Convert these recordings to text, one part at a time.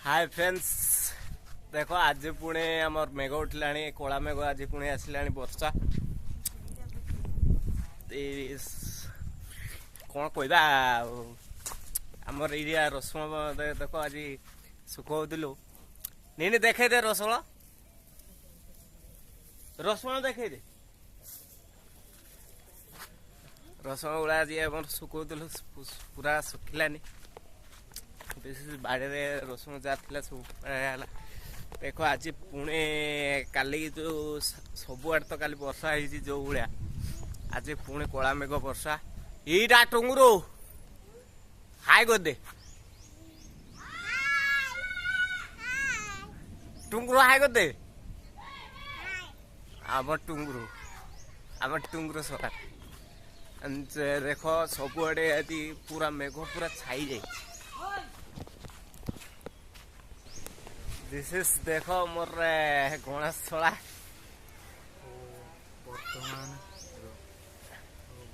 ହାଏ friends, ଦେଖ ଆଜି ପୁଣି ଆମର ମେଘ ଉଠିଲାଣି, କଳା ମେଘ ଆଜି ପୁଣି ଆସିଲାଣି ବର୍ଷା। କ'ଣ କହିବା ଆଉ, ଆମର ଏରିଆ ରସୁଣ ଦେଖ ଆଜି ଶୁଖଉଥିଲୁ। ନିନି ଦେଖେଇ ଦେ ରସୁଣ, ରସୁଣ ଦେଖେଇ ଦେ। ରସୁଣ ଗୁଡ଼ା ଆଜି ଆମର ଶୁଖଉଥିଲୁ, ପୁରା ଶୁଖିଲାନି। ବେଶୀ ବାଡ଼ିରେ ରସୁଣ ଯାହା ଥିଲା ସବୁ ହେଲା। ଦେଖ ଆଜି ପୁଣି କାଲି ଯୋଉ ସବୁଆଡ଼େ ତ କାଲି ବର୍ଷା ହେଇଛି ଯୋଉ ଭଳିଆ, ଆଜି ପୁଣି କଳା ମେଘ ବର୍ଷା। ଏଇଟା ଟୁଙ୍ଗୁରୁ ହାଇ କରିଦେ, ଟୁଙ୍ଗୁରୁ ହାଇ କରିଦେ। ଆମ ଟୁଙ୍ଗୁରୁ, ଆମ ଟୁଙ୍ଗୁରୁ ସରା। ଦେଖ ସବୁଆଡ଼େ ଆଜି ପୁରା ମେଘ ପୁରା ଛାଇ ଯାଇଛି। This is ଦେଖ ମୋର ଗଣେଶ ଛଳା।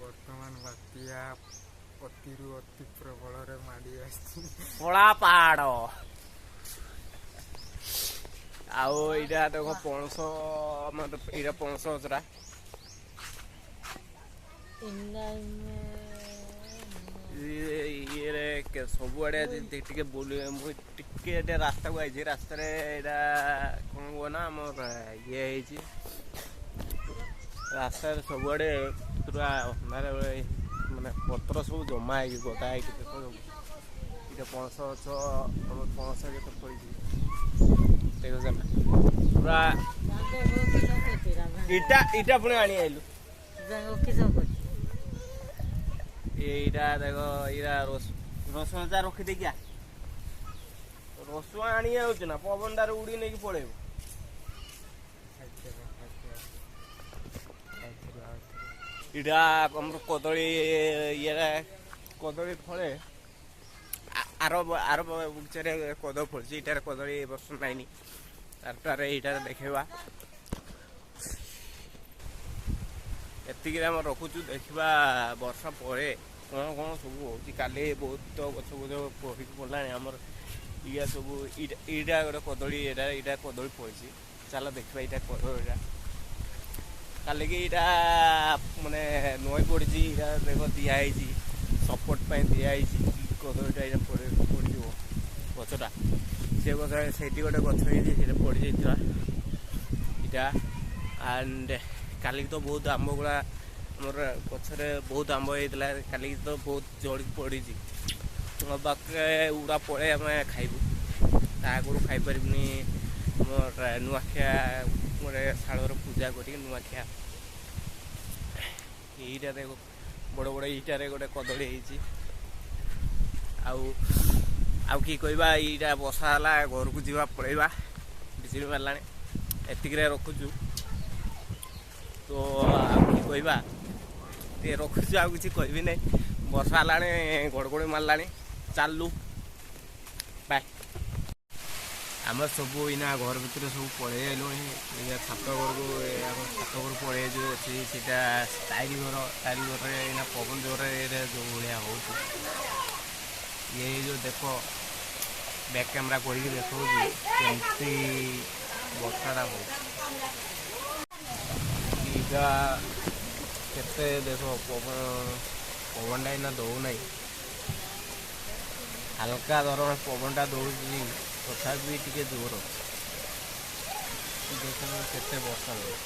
ବର୍ତ୍ତମାନ ବାତ୍ୟା ଅତିରୁ ଅତି ପ୍ରବଳରେ ମାଡ଼ି ଆସିଛି କଳା ପାହାଡ଼। ଆଉ ଏଇଟା ଦେଖ ପଣସ, ଆମର ଏଇଟା ପଣସ ଗଛଟା। ଇଏରେ ସବୁଆଡ଼େ ଟିକେ ବୁଲି ମୁଁ ଟିକେ ଏଇଟା ରାସ୍ତାକୁ ଆଇଛି। ରାସ୍ତାରେ ଏଇଟା କ'ଣ କୁହ ନା ଆମର ଇଏ ହେଇଛି ରାସ୍ତାରେ ସବୁଆଡ଼େ ପୁରା ଅନ୍ଧାର, ମାନେ ପତ୍ର ସବୁ ଜମା ହେଇକି ଗଦା ହେଇକି। ଦେଖ ସବୁ ଏଇଟା ପଣସ ଗଛ, ଆମର ପଣସ କେତେ ଫଳିଛି ଦେଖୁଛ ନା ପୁରା। ଇଟା ଇଟା ପୁଣି ଆଣି ଆଇଲୁ। ଏଇଟା ଦେଖ, ଏଇଟା ରସୁଣ ଚା ରଖିଦେଇକି ରସୁଣ ଆଣି ଯାଉଛି ନା ପବନଟାରେ ଉଡ଼ି ନେଇକି ପଳେଇବ। ଏଇଟା ଆମର କଦଳୀ, ଇଏଟା କଦଳୀ ଫଳେ। ଆର ଆର ବଗିଚାରେ କଦଳୀ ଫଳିଛି, ଏଇଟାରେ କଦଳୀ ଏ ବର୍ଷ ନାଇଁନି। ତାରଟାରେ ଏଇଟାରେ ଦେଖେଇବା। ଏତିକିରେ ଆମେ ରଖୁଛୁ, ଦେଖିବା ବର୍ଷା ପରେ କ'ଣ କ'ଣ ସବୁ ହେଉଛି। କାଲି ବହୁତ ଗଛ ଗଛ ପଡ଼ିକି ପଡ଼ିଲାଣି ଆମର ଇଆ ସବୁ। ଏଇଟା ଗୋଟେ କଦଳୀ, ଏଇଟା କଦଳୀ ଫଳିଛି। ଚାଲ ଦେଖିବା ଏଇଟା କଦଳୀଟା। କାଲିକି ଏଇଟା ମାନେ ନଈ ପଡ଼ିଛି, ଏଇଟା ଦେଖ ଦିଆହେଇଛି ସପୋର୍ଟ ପାଇଁ ଦିଆହେଇଛି କଦଳୀଟା। ଏଇଟା ପଡ଼ିଯିବ ଗଛଟା, ସେ ଗଛ ସେଇଠି ଗୋଟେ ଗଛ ହେଇଛି, ସେଇଟା ପଡ଼ିଯାଇଥିଲା ଏଇଟା। ଆଣ୍ଡ କାଲିକି ତ ବହୁତ ଆମ୍ବ ଗୁଡ଼ା ଆମର ଗଛରେ ବହୁତ ଆମ୍ବ ହେଇଥିଲା, କାଲିକି ତ ବହୁତ ଝଡ଼ିକି ପଡ଼ିଛି। ବାକି ଉଡ଼ା ପଳେଇ ଆମେ ଖାଇବୁ, ତା ଆଗରୁ ଖାଇପାରିବୁନି। ଆମର ନୂଆଖିଆ ଗୋଟେ ଶାଳର ପୂଜା କରିକି ନୂଆଖିଆ। ଏଇଟା ଦେଖ ବଡ଼ ବଡ଼ ଏଇଟାରେ ଗୋଟେ କଦଳୀ ହେଇଛି। ଆଉ ଆଉ କି କହିବା, ଏଇଟା ବର୍ଷା ହେଲା, ଘରକୁ ଯିବା ପଳେଇବା, ବିଜୁଳି ମାରିଲାଣି। ଏତିକିରେ ରଖୁଛୁ ତ, ଆଉ କି କହିବା, ଟିକେ ରଖୁଛୁ, ଆଉ କିଛି କହିବି ନାହିଁ। ବର୍ଷା ହେଲାଣି, ଘଡ଼ଘଡ଼ି ମାରିଲାଣି, ଚାଲୁ ବାଏ। ଆମେ ସବୁ ଏଇନା ଘର ଭିତରେ ସବୁ ପଳେଇ ଆଇଲୁଣି। ଏଇନା ଛାତ ଘରକୁ, ଆମ ଛାତ ଘରକୁ ପଳେଇ ଯେଉଁ ଅଛି ସେଇଟା ଟାଇଲି ଘର। ଟାଇଲି ଘରରେ ଏଇନା ପବନ ଜୋରରେ ଯେଉଁ ଭଳିଆ ହେଉଛି। ଇଏ ଯେଉଁ ଦେଖ ବ୍ୟାକ୍ କ୍ୟାମେରା କରିକି ଦେଖାଉଛି କେମିତି ବର୍ଷାଟା ହେଉଛି। ଏଇଟା କେତେ ଦେଖ ପବନ, ପବନଟା ଏଇନା ଦଉନାହିଁ, ହାଲକା ଧରଣ ପବନଟା ଦଉଛି, ତଥାପି ଟିକେ ଜୋର ଅଛି। ଦେଖ କେତେ ବର୍ଷା ହେଉଛି।